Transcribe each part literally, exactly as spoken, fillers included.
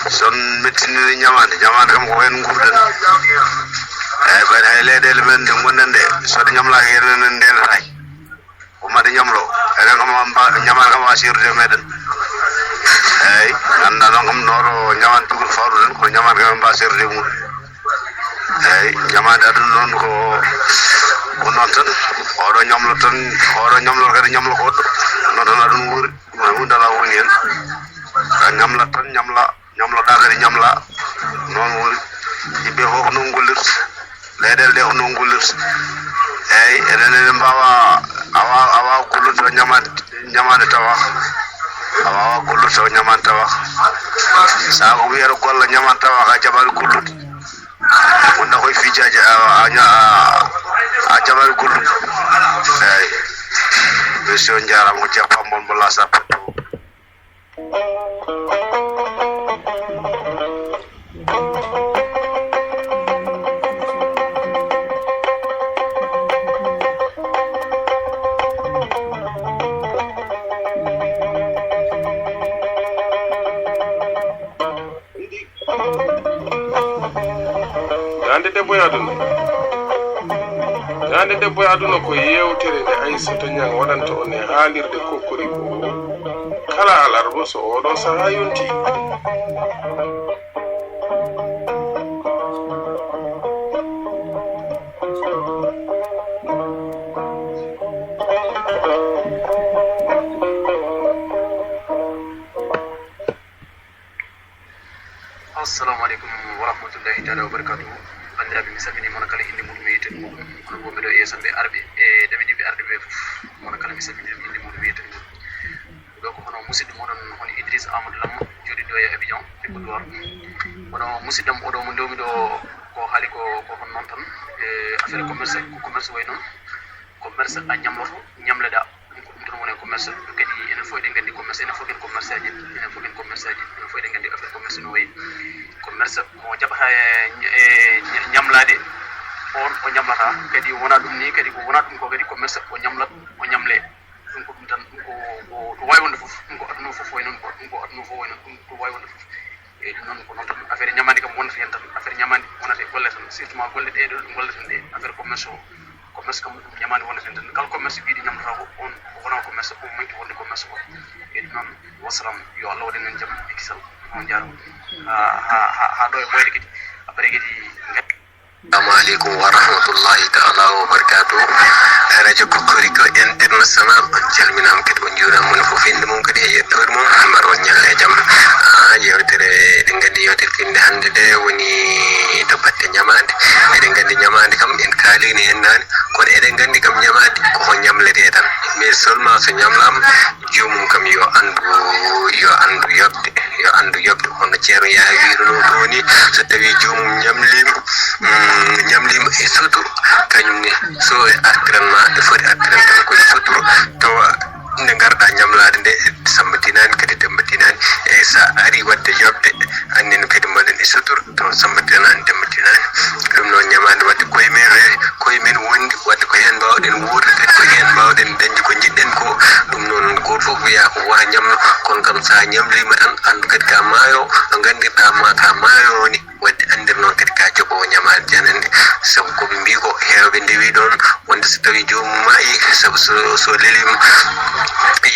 So on mettinii ñamaande, ñamaande kam ko heen nguurden. Eeyi, ɓayde hay leyɗeele men ɗe ngonɗen ɗe, so ɗe ñamlaaka heen, en ndeenataa hay. Ko maa ɗe ñamlo, enen kam, en mba-, ñamaande kam waawa seerude e meeɗen. Eeyi, nganndaa noon kam, no ɗo ñamaande tugol fawruɗen, kono ñamaande kam en mbaawa seerude e mum. Eeyi, ñamaande aduna noon ko, ko noon tan. Oɗo ñamlo tan, oɗo ñamlo kadi ñamlo ko woɗɗo. Noon tan aduna wuuri, ɗum huunde alaa woni heen. A ñamlat tan, ñamla, ñamloɗaa kadi ñamla. Noon wuuri. Yimɓe fof ko noon ngollirta. Leyɗeele ɗe ko noon ngollirta. Eeyi, enen, enen mbaawa, a waawa, a waawa gollude taw ñamaande, ñamaande tawaaka. A waawaa gollude taw ñamaande tawaaka. Sabu ko wiyata golla ñamaande tawaaka, a jaɓaani gollude. Wonda koye fiijaaji, a, a, a, a jaɓaani gollude. Eeyi. Monsieur, on njaaraama, ko Cheikh Pambon mo Laasar Petto. Daande debbo e aduna. Daande debbo e aduna ko yeewtere nde Aysata Ñaŋ waɗanta on e haalirde Kokoriko kala alarba so oɗo sahaa yontii. Assalamu aleykum wa rahmatullahi taala wa barakatuhu. Banndiraaɓe, mi salminii mon kala innde muɗum e yettude muɗum. Onon wonɓe ɗo e yeeso ɓe arɓe e ɗaminii ɓe arde ɓe fof. Onon kala mi salminii ɗum innde muɗum e yettude muɗum. Ɗo ko hono musidɗo moɗon, hono Idriss Amadou Lam, jooɗiiɗo e Abidjan, e Côte d'Ivoire. Kono musidɗo am oɗo mo ndewmi ɗo, ko haali ko, ko hono noon tan. E affaire commerce, ko commerce wayi noon. Commerce a ñamloto, ñamleɗaa. Ɗum ko ɗum tan woni e commerce. Kadi enen fof eɗen nganndi commerce, enen fof ken commerçant ji, enen fof ken commerçant ji, enen fof eɗen nganndi affaire commerce no wayi. Commerce mo jaɓata e, e ñamlaade, on o ñamlata. Kadi wonaa ɗum ni, kadi ko wonaa ɗum ko kadi commerce o ñamlat, o ñamle. Ɗum ko ɗum tan, ɗum ko, ko, ko waawi wonde fof, ɗum ko aduna fof wayi noon, ko ɗum ko aduna fof wayi noon, ɗum ko waawi wonde fof. Eeyi, ɗum noon ko noon tan, affaire ñamaande kam wonata heen tan, affaire ñamaande wonata e golle tan, surtout ma golle ɗee ɗo ɗum golleten ɗe, affaire commerce o, commerce kam ɗum ñamaande wonata heen tan, kala commerce mbiɗo ñamlata ko on, ko wona commerce, ko manque wonde commerce ko. Eeyi, ɗum noon, wassalam, yo Allah waɗan en jam e kisal, on njaaraama. Ha, ha, ha, ha ɗo e ɓooyde kadi, après kadi, Assalamu aleykum wa rahmatullahi taala wa barakatuh. Radio Kokoriko International, on calminaama kadi, on njuuraama, moni fof innde mum kadi e yettoode mum, mbar on ñalle e jam. Ah, yewtere eɗen nganndi yewtere finnde hannde nde woni to batte ñamaande. Eɗen nganndi ñamaande kam en kaaliino heen naane, kono eɗen nganndi kam ñamaande ko ko ñamletee tan. Mais seulement so ñamlaama, joomum kam yo anndu, yo anndu yoɓde, yo anndu yoɓde. Hono Ceerno Yaya wiirunoo ɗoo ni, so tawii joomum ñamliima, mm, ñamliima e suturu, kañum ne, so artiran ma, e foti artiran tan ko e suturu, tawa nde ngarɗaa ñamlaade nde, Samba tinaani, kadi Demba tinaani. Eeyi, so a arii waɗde yoɓde, annin kadi mbaɗen e suturu, tawa Samba tinaani, Demba tinaani. Ɗum noon ñamaande waɗde koye men reere, koye men wondi, waɗde ko heen mbaawɗen wuurde, kadi ko heen mbaawɗen dañde ko njiɗɗen ko. Ɗum noon, gooto fof wiyaa ko wota ñamlo, kono kam so a ñamliima tan, anndu kadi ka maayo, no nganndirɗaa ma ka maayo ni. Waɗde anndir noon kadi ka joɓoowo ñamaande janande, sabu ko ɓe mbii ko heewɓe ndewi ɗoon, wonde so tawii joomum maayi, sabu so, so leliima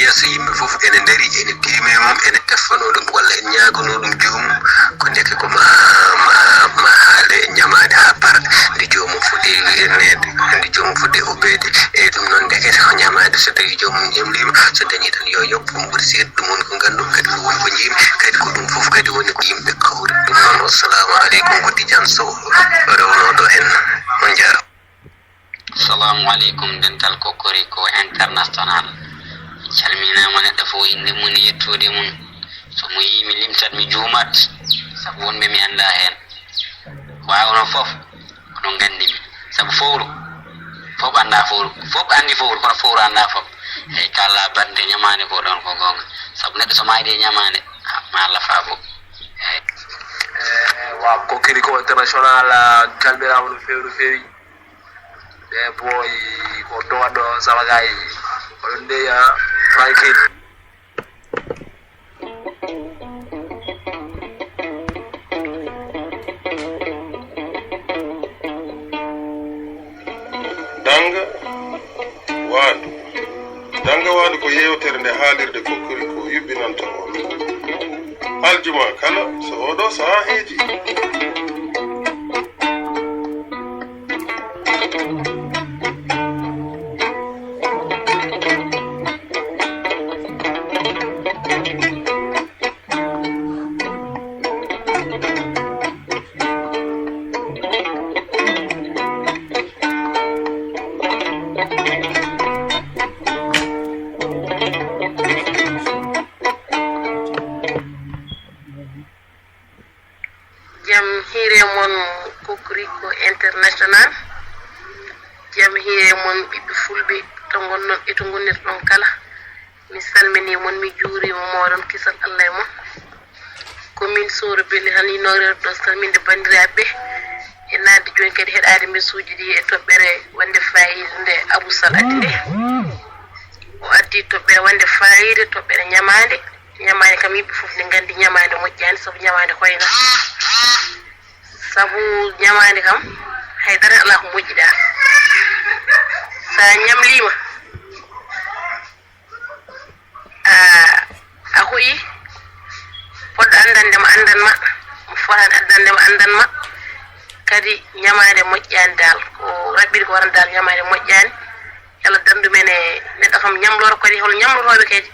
yeeso yimɓe fof ene ndarii, ene tiimi e mum, ene teffanoo ɗum, walla ene ñaaganoo ɗum joomum, ko ndeke ko ma, ma, ma haale ñamaande haa para, nde joomum fuɗɗi wirneede, nde joomum fuɗɗi ubbeede. Eeyi, ɗum noon ndekete ko ñamaande, so tawii joomum ñemliima, so dañii tan yo yoɓ, ɗum ɓuri seeɗa, ɗum woni ko nganndu-mi, kadi ko woni ko njiimi, kadi ko ɗum fof kadi woni ko yimɓe kawri. Ɗum noon, wassalamu aleykum, ko Tidiane Sow rewnooɗo en. On njaaraama. Assalamu aleykum, dental Kokoriko International. Calminaama, neɗɗo fof innde mum e yettude mum. So mo yii mi limtat, mi juumat, sabu wonɓe mi anndaa heen. Waaw, onon fof, oɗon nganndi mi. Sabu fowru, fof anndaa fowru, fof anndi fowru, kono fowru anndaa fof. Eeyi, kala bannde ñamaande ko ɗoon ko goonga. Sabu neɗɗo so maayde e ñamaande, ah, ma Allah faabo. Eeyi. Eh, waaw, Kokoriko International, ah, calminaama no feewi, no feewi. Eh, boy, ko ɗo waɗɗo Salagaay. Oɗon ndeya, ah, tranquille. Kokoriko yuɓɓinanta on aljuma kala so oɗo sahaa heedi. Jam hiire mon, Kokoriko International. Jam hiire mon, ɓiɓɓe fulɓe, to ngonnon e to ngonirɗon kala. Mi salminii mon, mi juuriima mooɗon, kisal Allah e mon. Ko min Sooro Belli, han inoore ɗo salminde banndiraaɓe ɓe. E naatde jooni kadi heɗaade mbesuuji ɗi e toɓɓere wonde faayiida nde Abou Sall addi nde. O addi toɓɓere wonde faayiida, toɓɓere ñamaande. Ñamaande kam yimɓe fof ne nganndi ñamaande moƴƴaani, sabu ñamaande hoyna. Sabu ñamaande kam hay dara alaa ko moƴƴi ɗaa. So a ñamliima, a, a hoyi, poɗɗo anndande ma anndan ma, mo fotaani addande ma anndan ma. Kadi ñamaande moƴƴaani dal, ko raɓɓiɗi ko wonata dal ñamaande moƴƴaani. Yalla dandu men e neɗɗo kam ñamloro kadi, hol ñamlotooɓe kadi.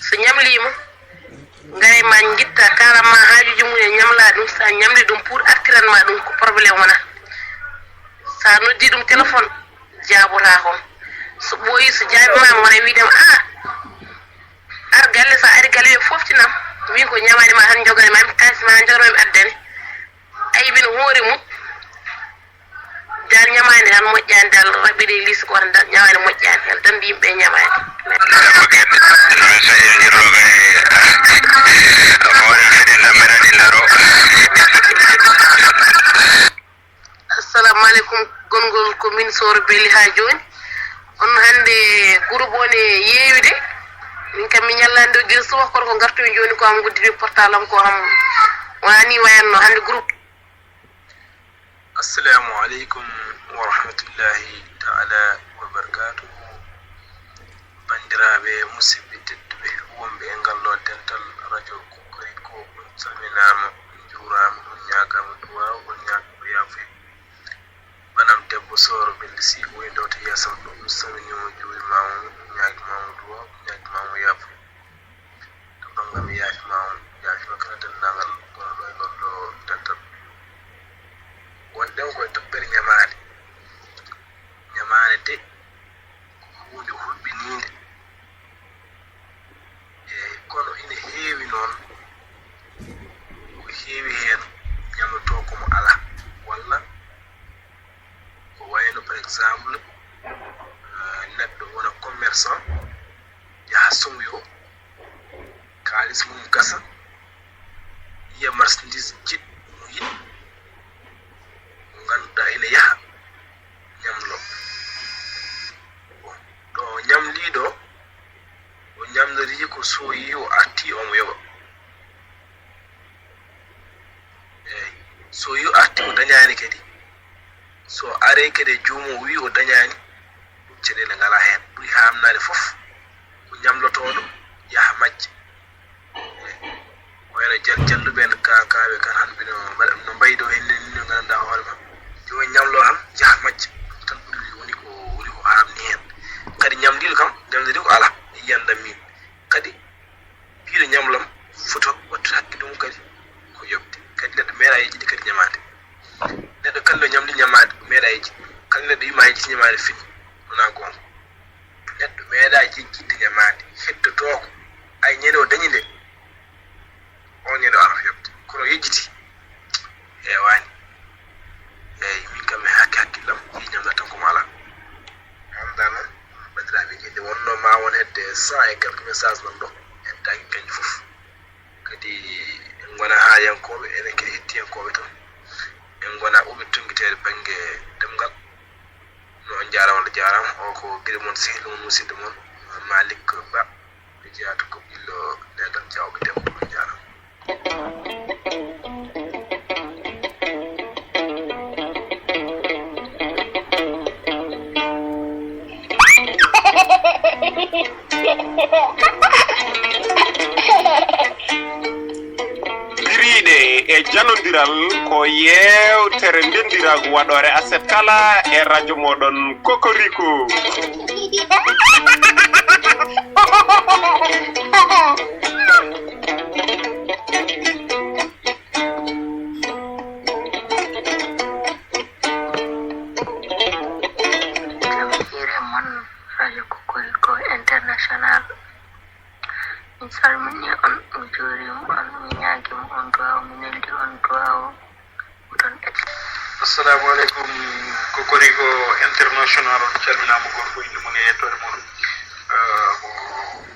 So ñamliima, ngare ma ngitta, kalan ma haajuuji mum e ñamla ɗum, so a ñamli ɗum pour artiran ma ɗum ko problème wona. So a noddi ɗum téléphone, jaabotaako. So ɓooyi, so jaabiima, wona wiide ma, "Ah, ar galle, so a ari galle, yo foftinam. Min ko ñamaani ma tan njogani ma, mi kaalis ma njogani ma, mi addani." Aybin hoore mum. Dal ñamaande tan moƴƴaani, dal raɓɓiɗe e liis ko tan, dal ñamaande moƴƴaani, dal danndi yimɓe e ñamaande. Assalamu aleykum, gonngol ko min Sooro Belli haa jooni. On hannde groupe o ne yeewi de. Min kam mi ñallaani ɗo gila suba, kono ko ngartumi jooni ko am, ngudditmi portable am ko am. Wona ni wayanno hannde groupe. Assalamu aleykum wa rahmatullahi taala wa barakatuhu. Banndiraaɓe, musidɓe tedduɓe wonɓe e ngal ɗo dental radio Kokoriko, on calminaama, on njuuraama, on ñaagaama duwaaw, on ñaagaama yaafuya. Banam debbo Sooro Belli Sy, woni ɗo to yeeso am ɗo, mi salminiima, mi juuriima mo, mi ñaagiima mo duwaaw, mi ñaagiima mo yaafuya. To bannge mi yaafiima on, yaafiima kala denndaangal gonɗo e ngal ɗo dental. Wonɗen ko e toɓɓere ñamaande. Ñamaande de ko huunde hulɓiniinde. Eey, kono ina heewi noon, ko heewi heen ñamlotoo ko mo alaa. Walla ko wayno, par exemple, eh, neɗɗo wona commerçant, yaha soñoyo, kaalis mum gasa, yiya marchandise jiɗɗo mo yiɗi, mo ngannduɗaa ina yaha ñamlo. Bon, ɗo o ñamlii ɗo, o ñamlorii ko so yii o artii omo yoɓa. Eey, so yii o artii o dañaani kadi, so aree kadi e joomum o wii o dañaani, ɗum caɗeele ngalaa heen. Ɓuri haamnaade fof ko ñamlotooɗo yaha majja. Ko wayno jal-, jalluɓe en, ka-, kaaɓe kan hannde ɓe no mbaɗa, no mbayi ɗo henne ni, no ngannduɗaa hoore ma. Jooni ñamlo tan, yaha majja. Ɗum tan ɓuri woni ko, woni ko haamni heen. Kadi ñamliiɗo kam, ñamliri ko alaa, e yiyannda min. Kadi piiɗo ñamlam fota wattu hakkille mum kadi ko yoɓde. Kadi neɗɗo meeɗa yejjitde kadi ñamaande. Neɗɗo kala ɗo ñamli ñamaande, meeɗa yejjitde. Kala neɗɗo yima yejjiti ñamaande fini, wonaa goonga. Neɗɗo meeɗa yejjitde ñamaande, heddotoo ko, ay ñande o dañi nde, on ñande o arata yoɓde. Kono yejjiti, heewaani. Eey, min kam mi hakke hakkillam, mi ñamnat tan ko mo alaa. Hannde noon, banndiraaɓe, nde wonnoo ma won hedde cent et quelques messages noon ɗo, en taagi kanji fof. Kadi en ngonaa haayankooɓe, enen kadi hettiyankooɓe tan. En ngonaa ɓurɓe tonngiteede bannge ɗemngal. No on njaaraama, Allah jaaraama. O ko giɗo mon, sehil mon, musidɗo mon, Malick Ba. Ɓe jeyaa to ko ɓillo leegal Jawɓe Demba. On njaaraama. E janondiral ko yeewtere ndenndiraagu waɗoore aset kala e rajo mooɗon Kokoriko. Jam hiire mon, Radio Kokoriko International. Mi salmini on, mi juurima on, mi ñaagima on duwaaw, mi neldi on duwaaw. Oɗon e- Assalamu alaikum, Kokoriko International, on calminaama, gorko, innde mon e yettoode mon. Eh, ko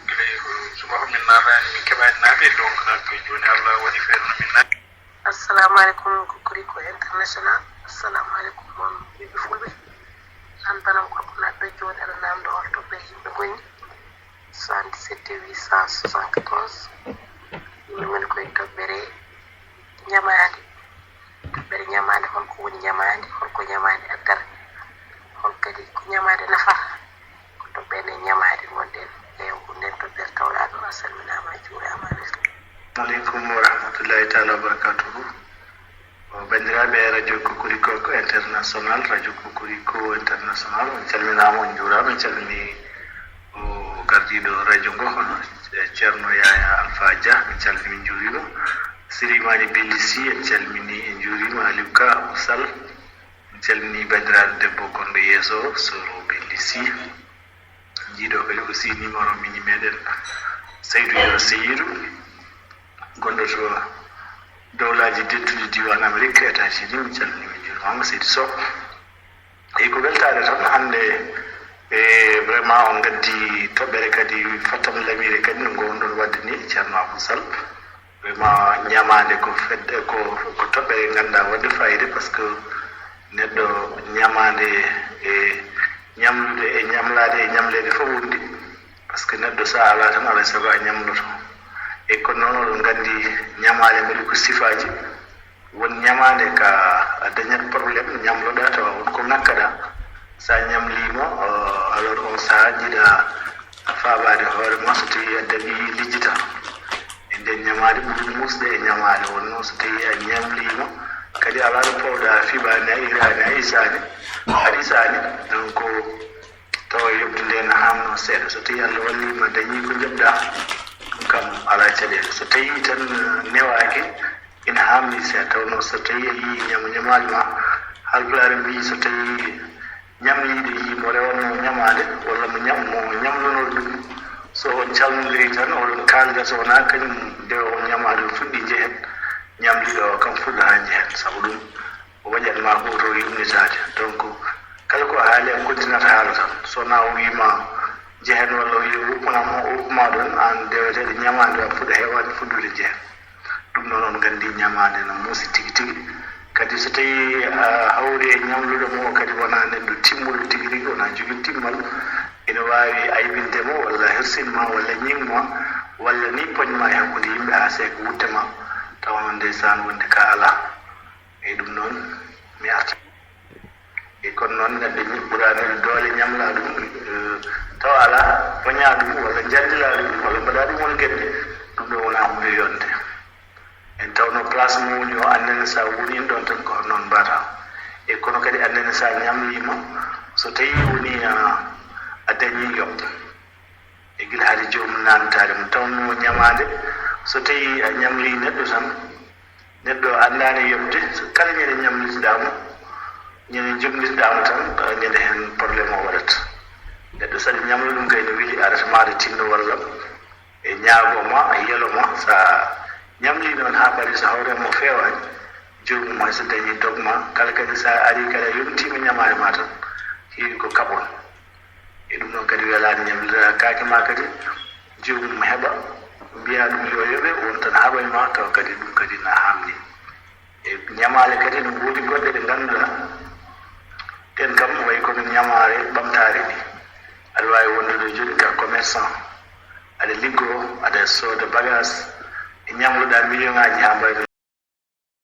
gila ko subaka min naataani, min keɓaani naatde, donc, nak, jooni Allah waɗi feere no min naati. Assalamu alaikum, Kokoriko International. Assalamu alaikum, mon ɓiɓɓe fulɓe. An bana gorko naatɗo, jooni aɗa naamndo hol toɓɓere yimɓe ngoni. Soixante-dix-sept huit cent soixante-quatorze. Yimɓe ngoni koye toɓɓere ñamaande. Toɓɓere ñamaande, hol ko woni ñamaande? Hol ko ñamaande addata? Hol kadi ko ñamaande nafata? Ko toɓɓere ñamaande ngonɗen e nden toɓɓere tawlaaɗo. A salminaama, a juuraama, a weltaama. Aleykum wa rahmatullahi taala wa barakatuhu. O, banndiraaɓe Radio Kokoriko International, Radio Kokoriko International, on calminaama, on njuuraama, en calmini o gardiiɗo radio ngo, hono Ceerno Yaya Alpha Dia, min calmini, min njuuriima. Sirimani Belli Sy, en calmini, en njuuriima. Aliou Ka, Abou Sall, en calmini banndiraaɗo debbo gonɗo yeeso, Soro Belli Sy. Jiiɗo kadi aussi numéro mini meɗen Seydou Yero Seydou, gonɗo to dowlaaji dettuɗi, diiwaan Amérique, États-Unis, min calmini, min njuuriima mo, Seydi Sow. Eyi, ko weltaare tan hannde, e vraiment on ngaddi toɓɓere kadi fottam lamiire kadi no ngoownoɗon waɗde ni, Ceerno Abou Sall. Vraiment, ñamaande ko fedde, ko, ko toɓɓere ngannduɗaa waɗde fayida, par ce que neɗɗo ñamaande e ñamlude e ñamlaade e ñamleede fof wondi, par ce que neɗɗo so a alaa tan, alaa e sago a ñamloto. E kono noon, oɗon nganndi ñamaale mbaɗi ko sifaaji, won ñamaande ka a dañat problème, ñamloɗaa tawa won ko ŋakkaɗaa. So a ñamliima, euh, alors on sahaa njiɗa a faabaade hoore ma, so tawii a dañii lijjital. E nden ñamaade ɓuri muusde e ñamaale wonno so tawii a ñamliima, kadi alaa ɗo powɗa, a fiɓaani, a iraani, a isaani, a ɗisaani. Donc, tawa yoɓde nde na haamno seeɗa. So tawii Allah wallii ma dañii ko njoɓɗaa, ɗum kam alaa caɗeele. So tawii tan newaaki, ina haamni seeɗa. Tawnoo so tawii a yiyii ñamo ñamaali ma, Haalpulaar mbii so tawii ñamliiɗo yii mo rewatnoo ñamaade, walla mo ñam-, mo ñamlunoo ɗum, so on calmondirii tan, oɗon kaalda, so wonaa kañum ndewa on ñamaade, on fuɗɗii njehen, ñamliiɗo o kam fuɗɗa haa njehen, sabu ɗum o waɗat ma ko to yumnitaade. Donc, kala ko haali, a kontinat haala tan. So wonaa o wii ma njehen walla o wii o woppunaa ma, o woppu ma ɗoon, aan ndeweteeɗo ñamaande, a fuɗa heewaade fuɗɗude njehen. Ɗum noon, on nganndi ñamaande no muusi tigi tigi. Kadi so tawii a hawri e ñamluɗo mo o kadi wonaa neɗɗo timmuɗo tigi rigi, wonaa jogii timmal, ina waawi aybinde mo walla hirsin ma walla ñiŋ ma walla ni poñ ma e hakkunde yimɓe haa seek wutte ma, tawa noon ndeysaan wonde ka alaa. Eyi, ɗum noon mi arta. E kono noon, neɗɗo ñi-, ɓuraani doole ñamlaa ɗum, eh, tawa alaa, poñaa ɗum, walla njandilaa ɗum, walla mbaɗaa ɗum won geɗe, ɗum ɗo wonaa huunde yonde. En tawno place mo woni o, annene so a woni ɗon tan ko hono noon mbaɗata. E kono kadi annene so a ñamliima, so tawii woni a, a dañii yoɓ. E gila hade joomum naamnitaade mo, tawnoo ñamaande, so tawii a ñamlii neɗɗo tan, neɗɗo anndaani yoɓde, so kala ñande ñamlitiɗaa mo, ñande jomlitiɗaa mo tan, ñande heen problème o waɗat. Neɗɗo so aɗa ñamla ɗum kay no weli, arata ma aɗa tinno walla e ñaago ma, yelo ma, so a ñamlii noon haa ɓaɗi, so hawre mo feewaani, joomum hay so dañii dog ma, kala kadi so a arii kadi a yontiima ñamaare ma tan, heewi ko kaɓon. E ɗum noon kadi welaani ñamlira kaake ma kadi, joomum heɓa, mbiyaa ɗum yo yoɓe, won tan haɓay ma, tawa kadi ɗum kadi na haamni. E ñamaale kadi no woodi goɗɗe ɗe ngannduɗaa, ɗen kam way kono ñamaare ɓamtaare ni. Aɗa waawi wondude jooni ka commerçant, aɗa liggoo, aɗa sooda bagage, e ñamluɗaa million ŋaaji haa mbayno